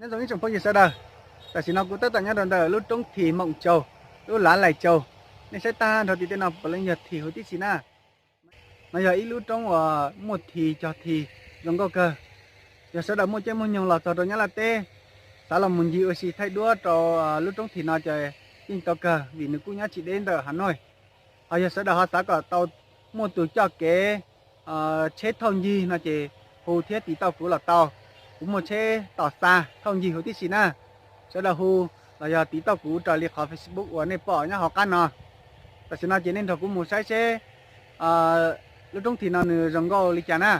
Nyob zoo ib tsoom phooj ywg sawv daws, tam sim no kuv tab tom nyob rau ntawm lub roob Thim Moom Tsau, lub lav Lais Tsau. Nej saib tag nrho tim tej no puav leej yog Thim huv tib si na. No yog ib lub roob uas muaj Thim cog Thim zoo nkauj kawg. Yog sawv daws muaj caij muaj nyoog los txog rau Nyab Laj teb, xav los mus ncig ua si thaij duab rau lub roob Thim no ces yeej tau kawg vim nws kuj nyob tsis deb ntawm Hav Nuj. Ho yog sawv daws ho xav kom tau muaj tus coj kev tsheb thauj ncig no ces hu thiab tiv tauj kuv los tau. Kuv muaj tsheb tos xa thauj ncig huv tib si na. Sawv daws hu los yog tiv tauj kuv raws li qhov Facebook uas nej pom nyob hauv qab no. Tam sim no ces nej nrog kuv mus saib seb lub roob Thim no nws zoo nkauj li cas na.